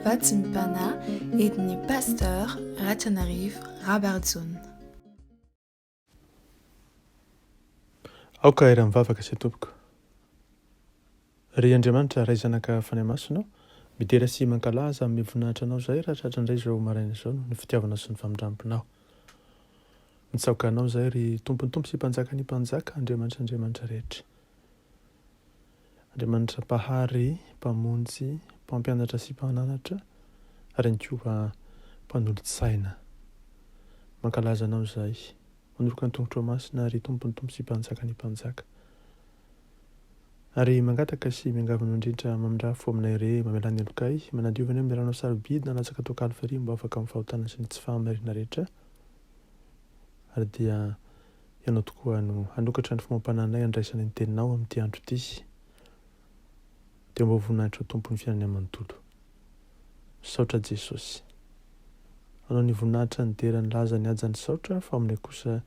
Vatsim-panahy entin'ny Pasteur Ratrianarivo Rabarijaona. Aoka hiara-mivavaka isika tompoko. Ry Andriamanitra Ray Zanaka Fanahy Masina ô, midera sy mankalaza amin'ny voninahitra Anao izahay raha tratra indray izao maraina izao noho ny fitiavanao sy ny famindramponao. Mitsaoka Anao izahay ry Tompon'ny Tompo sy Mpanjakan'ny Mpanjaka, Andriamanitra Andriamanitra rehetra. Andriamanitra Mpahary, Mpamonjy, Mpampianatra sy Mpananatra ary ihany koa Mpanolotsaina. Mankalaza Anao izahay. Manoroka ny tongotrao masina ry Tompon'ny Tompo sy Mpanjakan'ny Mpanjaka. Ary mangataka sy miangavy anao indrindra mamindrà fo aminay re, mamelà ny helokay, manadiova anay amin'ny ranao sarobidy nalatsaka tao Kalvary mba ho afaka amin'ny fahotana sy ny tsy fahamarinana rehetra. Ary dia Ianao tokoa no hanokatra ny fombam-panahinay handraisanay ny Teninao amin'ity andro ity. Dia mba ho voninahitrao Tompo ny fiainanay manontolo. Misaotra Jesosy. Anao ny voninahitra, ny dera, ny laza, ny haja, ny saotra, fa aminay kosa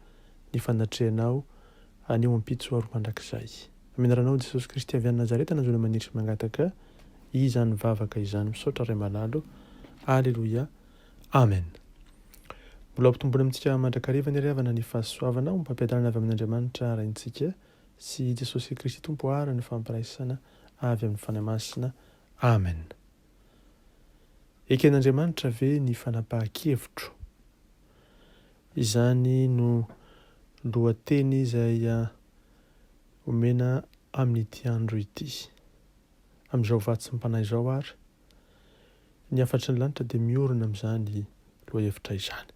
ny fanatrehanao anio ampitso ary ho mandrakizay. Amin'ny anaranao Jesosy Kristy avy any Nazareta nazoana maniry sy mangataka izany vavaka izany. Misaotra Ray malalo. Aleloia. Amen. Mbola ampitomboina amintsika mandrakariva anie ry havana ny fahasoavana ombam-piadanana avy amin'Andriamanitra Raintsika sy i Jesosy Kristy Tompo ary ny fampiraisana avy amin'ny Fanahy Masina. Amen. Eken'Andriamanitra ve ny fanapahan-kevitro? Izany no lohateny izay omena amin'ity andro ity. Amin'izao vatsim-panahy izao ary, Ny hafatry ny lanitra dia miorina amin'izany lohahevitra izany.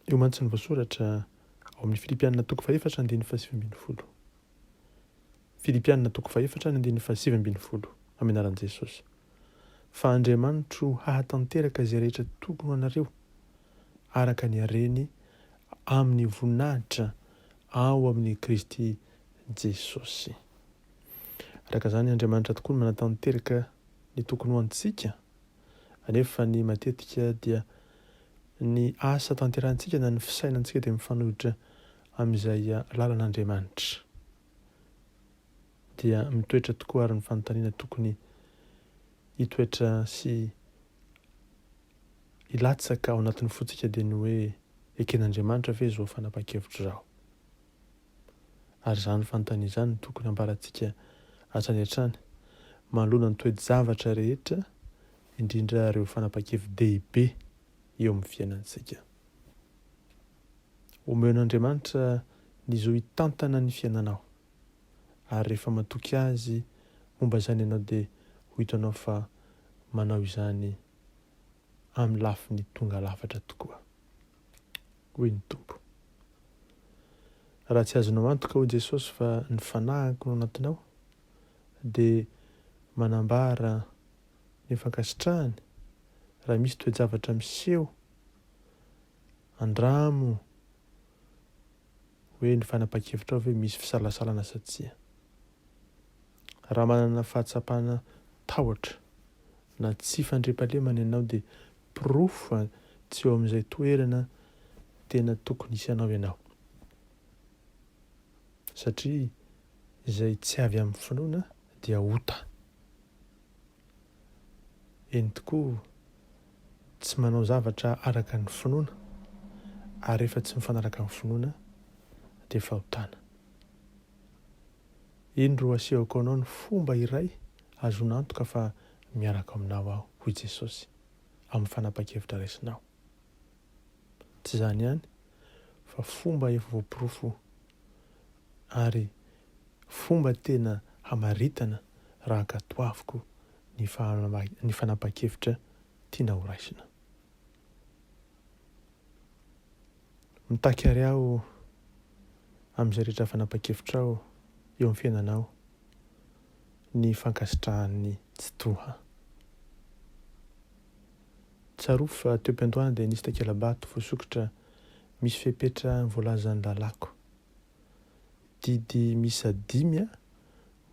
Io mantsy no voasoratra ao amin'ny Filipiana toko fahefatra andininy fahasivy ambin'ny folo. Filipiana toko fahefatra ny andininy fahasivy ambin'ny folo, amin'ny anaran'i Jesosy. Fa Andriamanitro hahatanteraka izay rehetra tokony ho anareo, araka ny hareny amin'ny voninahitra ao amin'i Kristy Jesosy. Araka izany, Andriamanitra tokoa no manatanteraka ny tokony ho antsika, anefa ny matetika dia ny asa tanterahintsika na ny fisainantsika dia mifanohitra amin'izay lalan'Andriamanitra. Dia mitoetra tokoa ary ny fanontaniana tokony hitoetra sy hilatsaka ao anatin'ny fontsika dia ny hoe eken'Andriamanitra ve izao fanapahan-kevitra izao? Ary izany fanontaniana izany no tokony hambarantsika hatrany hatrany manoloana ny toe-javatra rehetra, indrindra ireo fanapahan-kevi-dehibe eo amin'ny fiainantsika. Omeon'Andriamanitra ny zo hitantana ny fiainanao, ary rehefa matoky Azy momba izany ianao dia ho hitanao fa manao izany amin'ny lafiny tonga lafatra tokoa. Hoy ny Tompo. Raha tsy azonao antoka, hoy Jesosy, fa ny fanahiko no anatinao, dia manambara ny fankasitrahany raha misy toe-javatra miseho, andramo hoe ny fanapahan-kevitrao ve misy fisalasalana sa tsia. Raha manana fahatsapana tahotra na tsy fandriampahalemana ianao dia porofo fa tsy eo amin'izay toerana tena tokony hisy anao ianao. Satria izay tsy avy amin'ny finoana dia ota. Eny tokoa, tsy manao zavatra araka ny finoana, ary rehefa tsy mifanaraka amin'ny finoana dia fahotana. Indro asehoko anao ny fomba iray ahazoana antoka fa miaraka aminao aho, hoy Jesosy, amin'ny fanapahan-kevitra raisinao. Tsy izany ihany, fa fomba efa voaporofo ary fomba tena hamaritana raha ankatoaviko ny ny fanapahan-kevitra tiana horaisina. Mitaky àry aho amin'izay rehetra fanapahan-kevitrao eo amin'ny fiainanao ny fankasitrahan'ny Tsitoha. Tsarovy fa teo am-piandohana dia nisy takela-bato voasokitra misy fepetra voalazan'ny lalàko. Didy miisa dimy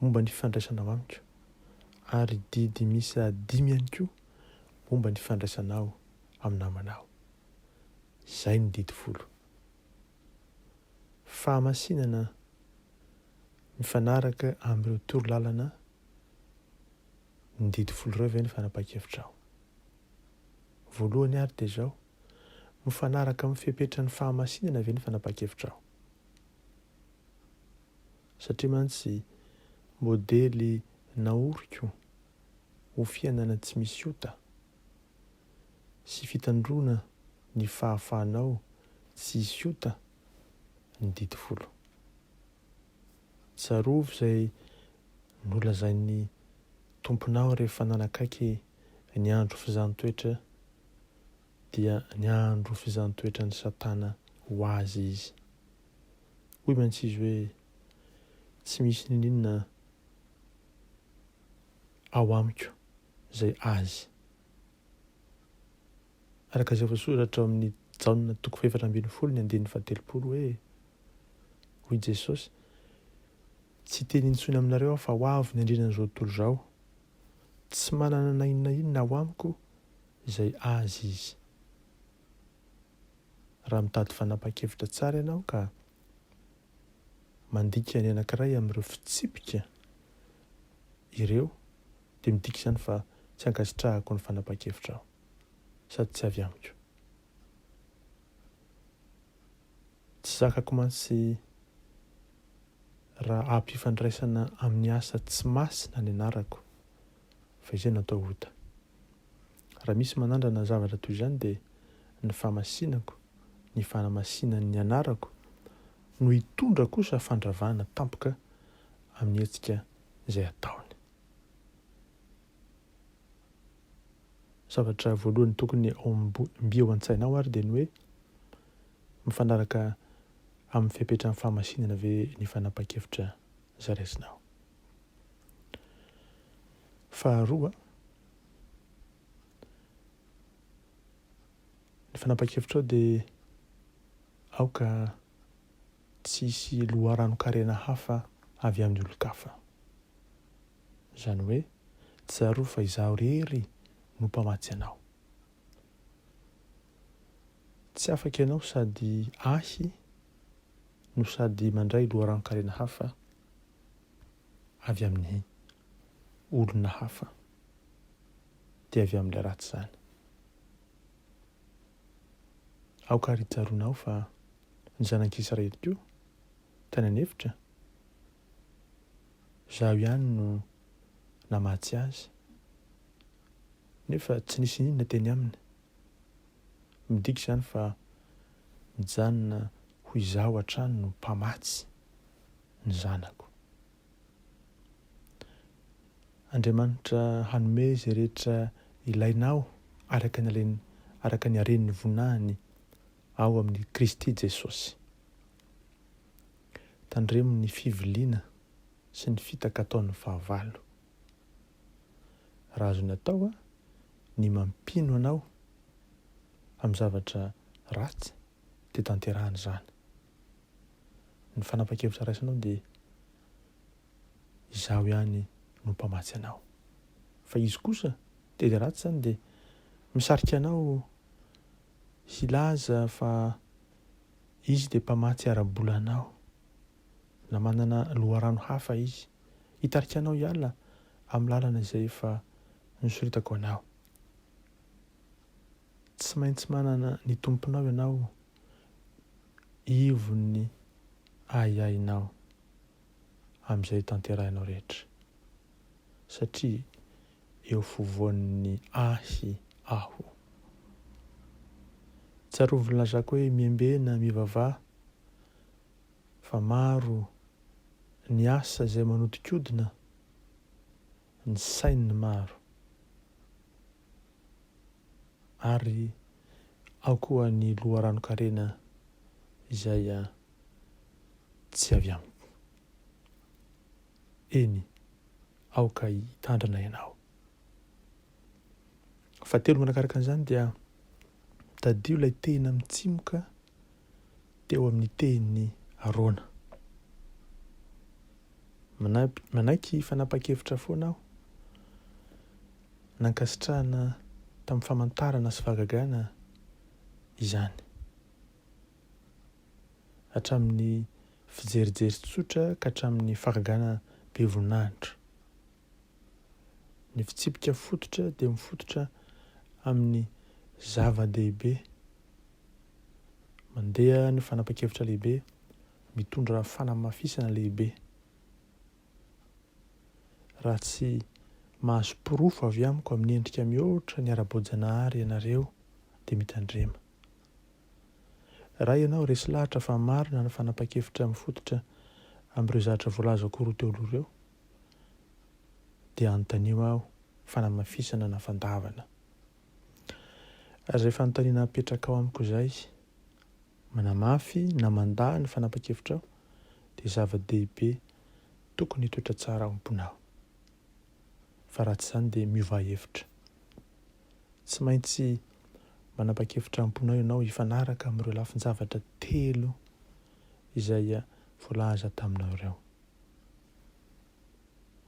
momba ny fifandraisanao amiko, ary didy miisa dimy ihany koa momba ny fifandraisanao amin'ny namanao. Izay ny didy folo. Fahamasinana mifanaraka amin'ireo torolalana. ny didy folo ireo ve ny fanapahan-kevitrao? Voalohany ary dia izao, mifanaraka amin'ny fepetran'ny fahamasinana ve ny fanapahan-kevitrao? Satria mantsy modely naoriko ho fiainana tsy misy ota sy fitandroana ny fahafahanao tsy hisy ota ny didy folo. Tsarovy izay nolazain'ny Tomponao rehefa nanakaiky ny andro fizahan-toetra dia ny andro fizahan-toetran'i Satana ho azy izy. Hoy mantsy izy hoe, Tsy misy n'inon'inona ao amiko izay azy. Araka izay voasoratra ao amin'ny Jaona toko faha-14 ny andininy faha-30 hoe, Hoy Jesosy, Tsy hiteny intsony aminareo aho fa ho avy ny andrianan'izao tontolo izao. Tsy manana na inona inona ao amiko izay azy izy. Raha mitady fanapahan-kevitra tsara ianao ka mandika ny anankiray amin'ireo fitsipika ireo dia midika izany fa tsy ankasitrahako ny fanapahan-kevitrao sady tsy avy amiko. Tsy zakako mantsy raha ampifandraisana amin'ny asa tsy masina ny anarako fa izay no atao ota. Raha misy manandrana zavatra toy izany dia ny fahamasinako, ny fanamasinan'ny anarako no hitondra kosa fandravana tampoka amin'ny hetsika izay ataony. Zavatra voalohany tokony ao mby ao an-tsainao ary dia ny hoe mifanaraka amin'ny fepetran'ny fahamasinana ve ny fanapahan-kevitra izay raisinao. Faharoa, ny fanapahan-kevitrao dia aoka tsy hisy loharanon-karena hafa avy amin'ny olon-kafa. Izany hoe, tsarovy fa izaho irery no mpamatsy anao. Tsy afaka ianao sady ahy no sady mandray loharanon-karena hafa avy amin'ny olona hafa. Dia avy amin'ilay ratsy izany. Aoka àry tsaroanao fa ny zanak'Israely koa tany an'efitra, izaho ihany no namatsy azy, nefa tsy nisy n'inona teny aminy. Midika izany fa mijanona ho izaho hatrany no mpamatsy ny zanako. Andriamanitra hanome izay rehetra ilainao araka ny araka ny haren'ny voninahiny ao amin'i Kristy Jesosy. Tandremo ny fiviliana sy ny fitaka ataon'ny fahavalo. Raha azony atao ny mampino anao amin'ny zavatra ratsy dia tanterahany izany. Ny fanapahan-kevitra raisinao dia izaho ihany no mpamatsy anao. Fa izy kosa, dia ilay ratsy izany dia misarika anao hilaza fa izy dia mpamatsy ara-bola anao, na manana loharano hafa izy, hitarika anao hiala amin'ny lalana izay efa nosoritako anao. Tsy maintsy manana ny Tomponao ianao ivon'ny ahiahinao amin'izay tanterahinao rehetra, satria eo fovoan'ny ahy aho. Tsarovy ny lazako hoe miambena, mivavaha, fa maro ny asa izay manodinkodina ny sain'ny maro. Ary ao koa ny loharanon-karena izay tsy avy amiko. Eny, aoka hitandrina ianao. Fahatelo manakaraka an'izany dia tadidio ilay tehina mitsimoka teo amin'ny tehin'i Arona. Manaiky fanapahan-kevitra foana aho. Nankasitrahana tamin'ny famantarana sy fahagagana izany. Hatramin'ny fijerijery tsotra ka hatramin'ny fahagagana be voninahitra. Ny fitsipika fototra dia mifototra amin'ny zava-dehibe. Mandeha ny fanapa-kevitra lehibe, mitondra fanamafisana lehibe. Raha tsy mahazo porofo avy amiko amin'ny endrika mihoatra ny ara-boajanahary ianareo dia mitandrema. Raha ianao resy lahatra fa marina ny fanapa-kevitra mifototra amin'ireo zavatra voalazako roa teo aloha ireo dia anontanio aho fanamafisana na fandavana. Ary izay fanontaniana apetrakao amiko izay, manamafy na mandà ny fanapa-kevitrao dia zava-dehibe tokony hitoetra tsara ao am-ponao. Fa raha tsy izany dia miovà hevitra. Tsy maintsy manapa-kevitra am-ponao ianao hifanaraka amin'ireo lafin-javatra telo izay voalaza taminao ireo.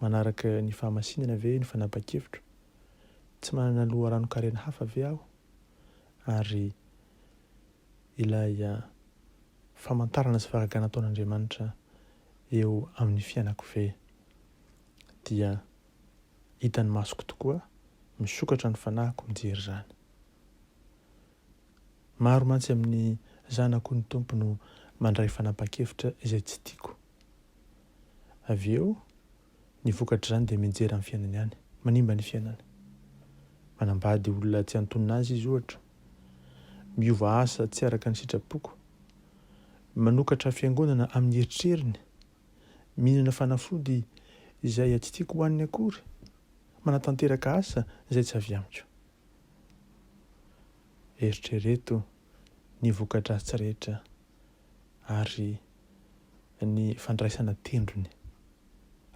Manaraka ny fahamasinana ve ny fanapahan-kevitro? Tsy manana loharanon-karena hafa ve aho? Ary ilay famantarana sy fahagagana ataon'Andriamanitra eo amin'ny fiainako ve dia hitan'ny masoko tokoa, misokatra ny fanahiko mijery izany. Maro mantsy amin'ny zanako ny Tompo no mandray fanapahan-kevitra izay tsy tiako. Avy eo, ny vokatr'izany dia mianjera amin'ny fiainany ihany, manimba ny fiainany. Manambady olona tsy antonona azy izy ohatra, miova asa tsy araka ny sitrapoko, manokatra fiangonana amin'ny eritreriny, mihinana fanafody izay tsy tiako hohaniny akory, manatanteraka asa izay tsy avy amiko. Eritrereto ny voka-dratsy rehetra ary ny fandraisana tendrony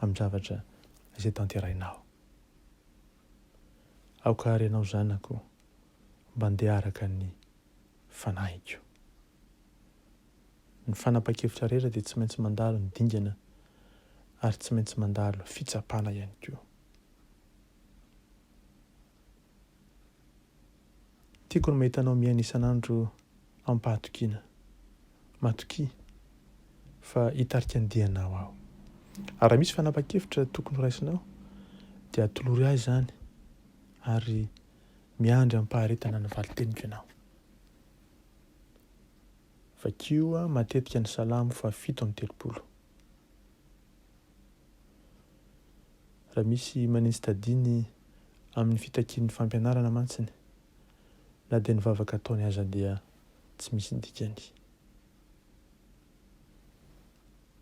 amin'ny zavatra izay tanterahinao. Aoka àry ianao zanako mba handeha araka ny fanahiko. Ny fanapahan-kevitra rehetra dia tsy maintsy mandalo ny dingana ary tsy maintsy mandalo fitsapana ihany koa. Tiako ny mahita anao miaina isan'andro amim-pahatokiana. Matokia fa hitarika ny dianao aho. Ary raha misy fanapahan-kevitra tokony horaisinao, dia atolory ahy izany, ary miandry amim-paharetana ny valin-teniko ianao. Vakio matetika ny Salamo fahafito amby 30. Raha misy manenji-tadiny amin'ny fitakian'ny fampianarana mantsiny, na dia ny vavaka ataony aza dia tsy misy dikany.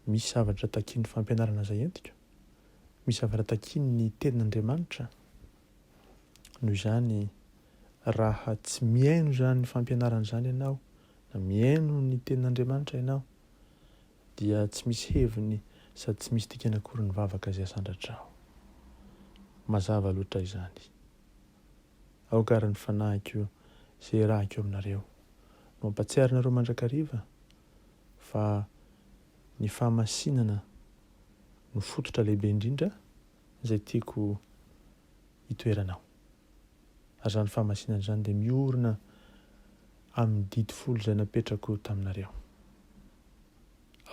Misy zavatra takian'ny fampianarana izay entiko, misy zavatra takian'ny Tenin'Andriamanitra. Noho izany, raha tsy mihaino izany fampianarana izany ianao, na mihaino ny Tenin'Andriamanitra ianao, dia tsy misy heviny sady tsy misy dikany akory ny vavaka izay asandratrao. Mazava loatra izany. Aoka ary ny fanahiko izay irahiko aminareo no hampatsiaro anareo mandrakariva fa ny fahamasinana no fototra lehibe indrindra izay tiako hitoeranao. Ary izany fahamasinana izany dia miorina amin'ny didy folo izay napetrako taminareo.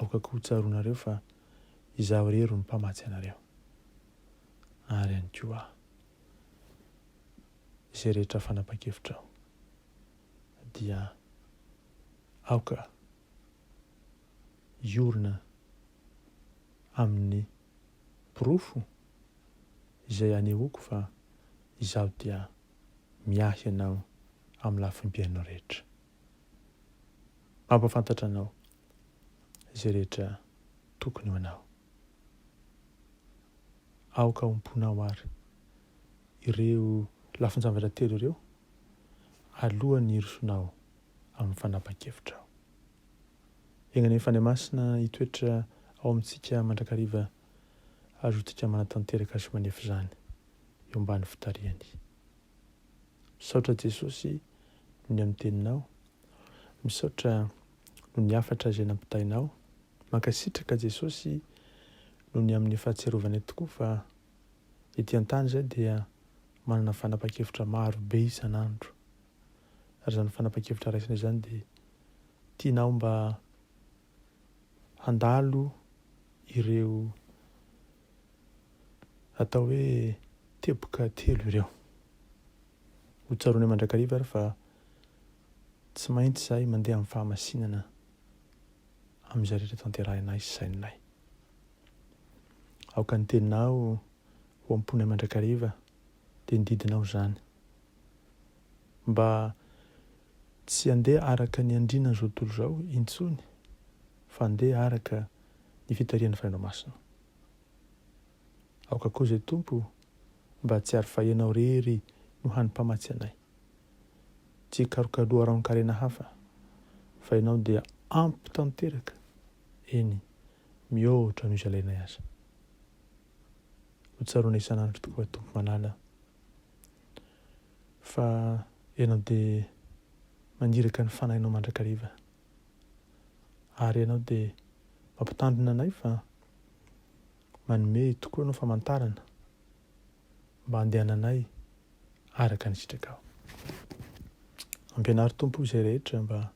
Aoka koa ho tsaroanareo fa Izaho irery no Mpamatsy anareo, ary ihany koa izay rehetra fanapahan-kevitrao dia aoka hiorina amin'ny porofo izay anehoako fa Izaho dia miahy anao amin'ny lafim-piainanao rehetra. Mampahafantatra anao izay rehetra tokony ho anao. Aoka homponao àry ireo lafin-javatra telo ireo alohan'ny hirosoanao amin'ny fanapahan-kevitrao. Enga anie ny Fanahy Masina hitoetra ao amintsika mandrakariva azontsika manatanteraka sy manefy izany eo ambany fitarihany. Misaotra Jesosy noho ny amin'ny teninao. Misaotra noho ny hafatra izay nampitainao. Mankasitraka Jesosy noho ny amin'ny fahatsiarovanay tokoa fa ety an-tany izay dia manana fanapahan-kevitra maro be isan'andro. Ary izany fanapahan-kevitra raisina izany dia tianao mba handalo ireo atao hoe. teboka telo ireo. Ho tsaroanay mandrakariva ary fa tsy maintsy izahay mandeha amin'ny fahamasinana amin'izay rehetra tanterahinay sy saininay. Aoka ny teninao ho am-ponay mandrakariva, dia ny didinao izany. Mba tsy handeha araka ny andrinan'izao tontolo izao intsony, fa handeha araka ny fitarihan'ny Fanahinao Masina. Aoka koa izay Tompo mba hahatsiaro fa Ianao irery no hany mpamatsy anay. Tsy hikaroka loharanon-karena hafa, fa Ianao dia ampy tanteraka, eny, mihoatra noho izay alainay aza. Ho tsaroana isan'andro tokoa Tompo malala fa Ianao dia maniraka ny Fanahinao mandrakariva ary Ianao dia mampitandrina anay fa Manome tokoa Ianao famantarana mba handehananay araka ny sitrakao. Ampianaro Tompo izay rehetra mba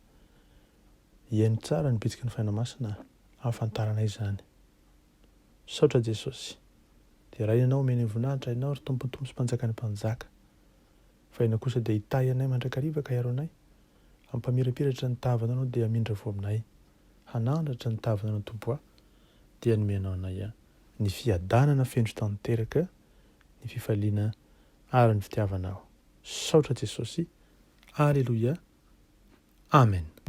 hihaino tsara ny bitsiky ny Fanahy Masina hahafantaranay izany. Misaotra Jesosy. Deraina Ianao, omena voninahitra Ianao ry Tompon'ny Tompo sy Mpanjakan'ny Mpanjaka. Fa Ianao kosa dia hitahy anay mandrakariva ka hiaro anay. Hampamirapiratra ny tavanao Ianao dia hamindra fo aminay. Hanandratra ny tavanao Ianao Tompo a. Dia nomenao anay ny fiadanana feno tanteraka, ny fifaliana ary ny fitiavanao. Saotra Jesosy. Aleloia. Amen.